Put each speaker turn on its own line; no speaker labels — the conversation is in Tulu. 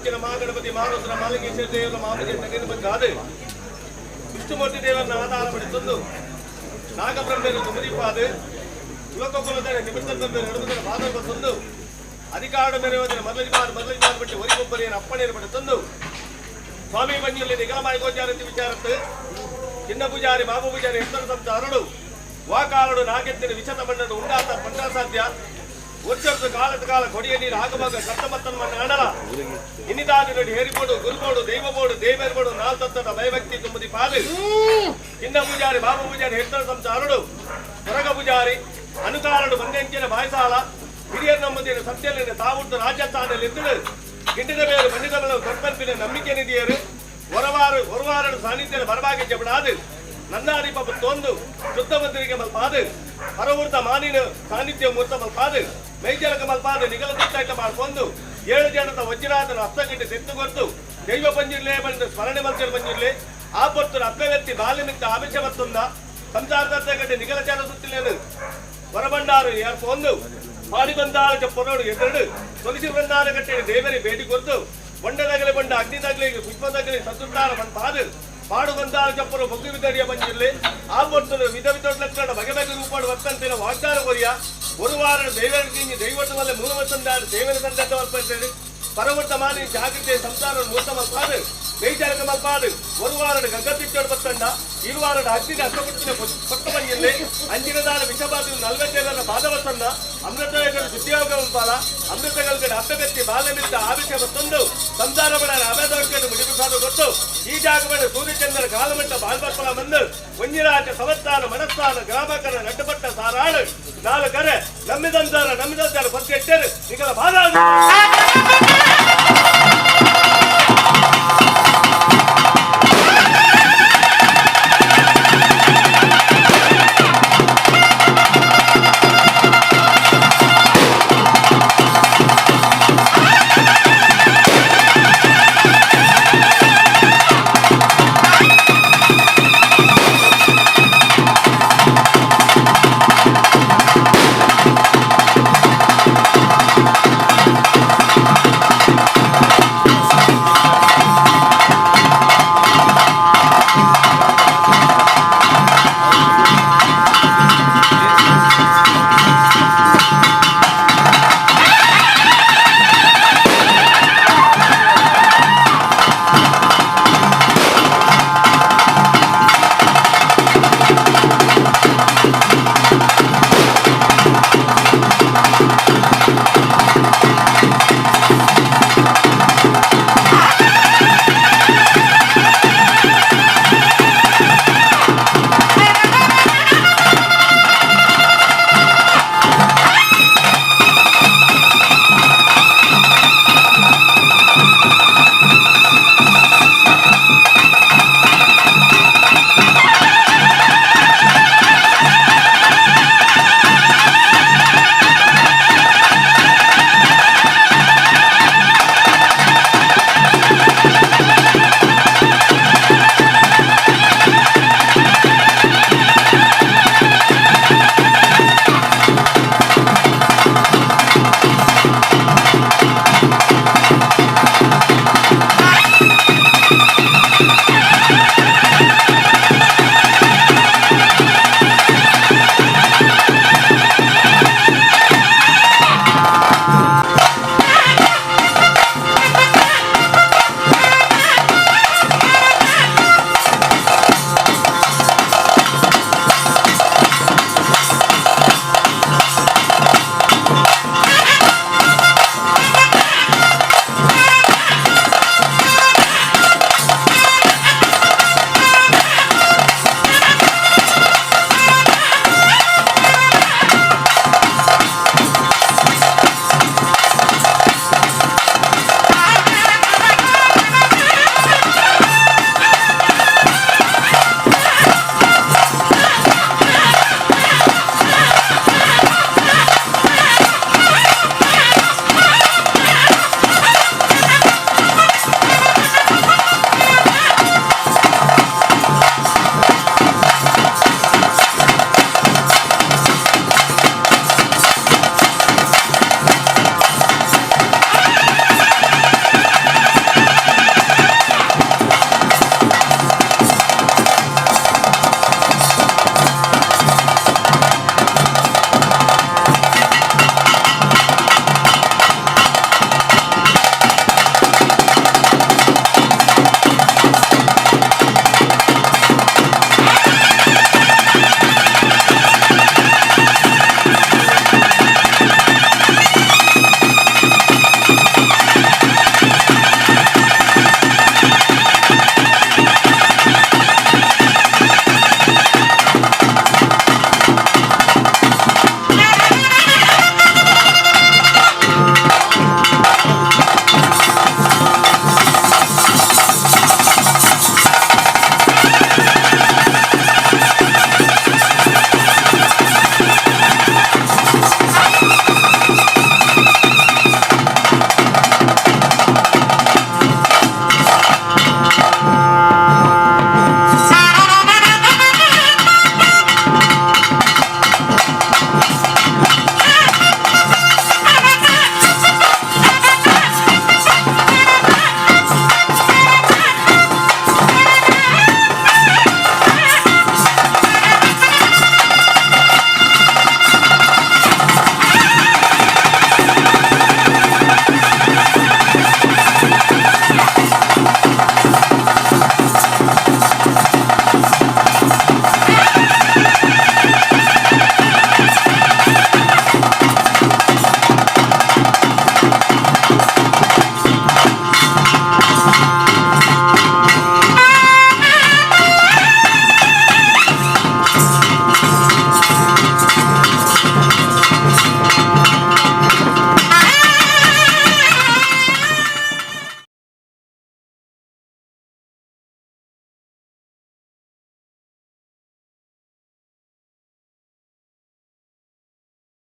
ಇಂಚಿನ ಮಹಾಗಣಪತಿ ಮಹಾರುದ್ರ ಮಾಲಿಂಗೇಶ್ವರ ದೇವರ ಮಾಮುಜೆ ತಗಿನ ಬಂಗಾದು ವಿಷ್ಣುಮೂರ್ತಿ ದೇವರನ್ನ ಆಧಾರ ಪಡಿತಂದು ನಾಗಬ್ರಹ್ಮರು ತುಮರಿಪಾದು ಕುಲಕೊಕ್ಕುಲದ ನಿಮಿತ್ತ ನಡುವುದರ ಬಾಧಕ ತಂದು ಅಧಿಕಾರ ಮೆರೆಯುವುದರ ಮರಳಿಬಾರು ಮರಳಿಬಾರು ಬಿಟ್ಟು ಒರಿಗೊಬ್ಬರಿಯನ್ನು ಅಪ್ಪಣೆಯನ್ನು ಪಟ್ಟು ತಂದು ಸ್ವಾಮಿ ಬಂಜಲ್ಲಿ ನಿಗಮಯ ಗೋಚಾರತಿ ವಿಚಾರತ್ತು ಚಿನ್ನ ಪೂಜಾರಿ ಬಾಬು ಪೂಜಾರಿ ಎತ್ತರ ಸಂತ ಅರಳು ವಾಕಾರಡು ನಾಗೆತ್ತಿನ ವಿಷತ ಮಣ್ಣನ್ನು ಉಂಡಾತ ಪಂಡಾಸಾಧ್ಯ ವರ್ಷದ ಕಾಲದ ಕಾಲ ಕೊಡಿಯ ನೀರು ಆಗವಾಗ ಕರ್ತಮತ್ತನ ಮಣ್ಣು ಅಣಲ ಇನ್ನಿದಾದಿ ನಡಿ ಹೇರಿಬೋಡು ಗುರುಬೋಡು ದೈವಬೋಡು ದೇವರ್ಬೋಡು ನಾಲ್ತತ್ತದ ಭಯಭಕ್ತಿ ತುಂಬುದಿ ಪಾದು ಚಿನ್ನ ಪೂಜಾರಿ ಬಾಬು ಪೂಜಾರಿ ಎತ್ತರ ಸಂತ ಅರಳು ಹೊರಗ ಪೂಜಾರಿ ಅನುಕಾರಡು ಬಂದೆಂಚಿನ ಬಾಯ್ಸಾಲ ಹಿರಿಯರ್ ನಮ್ಮದಿನ ಸತ್ಯಲಿನ ತಾವುಡ್ದು ರಾಜ್ಯಸ್ಥಾನದಲ್ಲಿ ಎದ್ದುಡು ಗಿಂಡಿದ ಮೇಲೆ ಮಣ್ಣಿದ ಮೇಲೆ ಕರ್ಪನ್ಪಿನ ನಂಬಿಕೆ ನಿಧಿಯರು ಹೊರವಾರು ಹೊರವಾರಡು ಸಾನ್ನಿಧ್ಯದ ಬರಬಾಗಿ ಜಬಡಾದು ನನ್ನಾದಿ ಪಾಪ ತೋಂದು ಶುದ್ಧ ಮಂದಿರಿಗೆ ಮಲ್ಪಾದು ಪರವೂರ್ತ ಮಾನಿನ ಸಾನ್ನಿಧ್ಯ ಮೂರ್ತ ಮಲ್ಪಾದು ಮೈಜಲಕ ಮಲ್ಪಾದು ನಿಗಲ ತುತ್ತಾಟ ಮಾಡ್ಕೊಂಡು ಏಳು ಜನದ ವಜ್ರಾದನ ಹಸ್ತಗಂಟೆ ಸೆತ್ತು ಕೊರ್ತು ದೈವ ಪಂಜಿರ್ಲೆ ಬಂದು ಸ್ಮರಣೆ ಮಲ್ಚರ್ ಪಂಜಿರ್ಲೆ ಆ ಪೊರ್ತುನ ಅಪ್ಪವ್ಯಕ್ತಿ ಬಾಲ್ಯಮಿತ್ತ ಆಮಿಷ ಬತ್ತುಂದ ಸಂಸಾರದ ಗಂಟೆ ನಿಗಲಚಾರ ಸುತ್ತಿಲೇನು ಹೊರಬಂಡಾರು ಏರ್ಪೊಂದು ಪಾಡಿ ಬಂದಾರ ಚಪ್ಪನೋಡು ಎದುರು ಸೊಲಿಸಿ ಬಂದಾರ ಕಟ್ಟೆ ದೇವರಿ ಭೇಟಿ ಕೊರ್ತು ಬೊಂಡ ತಗಲಿ ಬೊಂಡ ಅಗ್ನಿ ತಗಲಿ ಪುಷ್ಪ ತಗಲಿ ಸತ್ತುತ್ತಾರ ಪಾದು ಪಾಡು ಬಂದಾರ ಚಪ್ಪರು ಬೊಗ್ಗು ವಿದರಿಯ ಬಂಜಿರ್ಲಿ ಆ ಪೊರ್ತುನ ವಿಧ ವಿಧ ಲಕ್ಷಣ ಬಗೆ ಬಗೆ ರೂಪಾಡು ವರ್ತಂತಿನ ವಾಗ್ದಾನ ಕೊರಿಯ ಒಂದು ವಾರ ದೇವರಿಗೆ ದೈವದ ಮೂಲ ಸಂದಾರ ದೇವರ ಸಂದರ್ಭ ಮಲ್ಪಂತೇಳಿ ಪರವರ್ತ ಮಾನಿ ಜಾಗೃತಿ ಸಂಸಾರ ಮೂರ್ತ ಮಲ್ಪಾದು ನೈಜಾಲಕ ಮಲ್ಪಾದು ಒಂದು ವಾರ ಗಗ್ಗತಿಚ್ಚೋಡು ಬತ್ತಂಡ ಇರುವಾರ ಹತ್ತಿನ ಅಷ್ಟಪುಟ್ಟಿನ ಕೊಟ್ಟ ಬಂದಿಲ್ಲಿ ಅಂಜಿನದಾನ ವಿಷಬಾಧು ನಲ್ವತ್ತೇಳರ ಬಾಧವತ್ತನ್ನ ಅಮೃತಗಳ ಶುದ್ಧಿಯೋಗ ಮಲ್ಪಾಲ ಅಮೃತಗಳ ಅಪ್ಪಗತ್ತಿ ಬಾಲ್ಯಮಿತ್ತ ಆವಿಷ ಬತ್ತೊಂದು ಸಂಸಾರ ಬಡ ಅಭೇದಕ್ಕೆ ಮುಡಿಪ್ರಸಾದ ಗೊತ್ತು ಈ ಜಾಗಬಡ ಸೂರ್ಯಚಂದ್ರ ಕಾಲಮಟ್ಟ ಬಾಲ್ಬಪ್ಪಲ ಬಂದು ಒಂಜಿರಾಜ ಸಮಸ್ಥಾನ ಮನಸ್ಥಾನ ಗ್ರಾಮಕರ ನಡ್ಡುಪಟ್ಟ ಸಾರಾಳು ನಾಲ್ಕರೆ ನಂಬಿದಂತಾರ ನಂಬಿದಂತಾರ ಪತ್ತೆಟ್ಟರು ನಿಗಲ ಬಾಧ.